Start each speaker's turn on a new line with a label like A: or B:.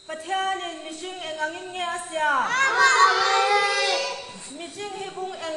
A: Pathianin mihring eng angin nge a siam? Mihring hi bung eng.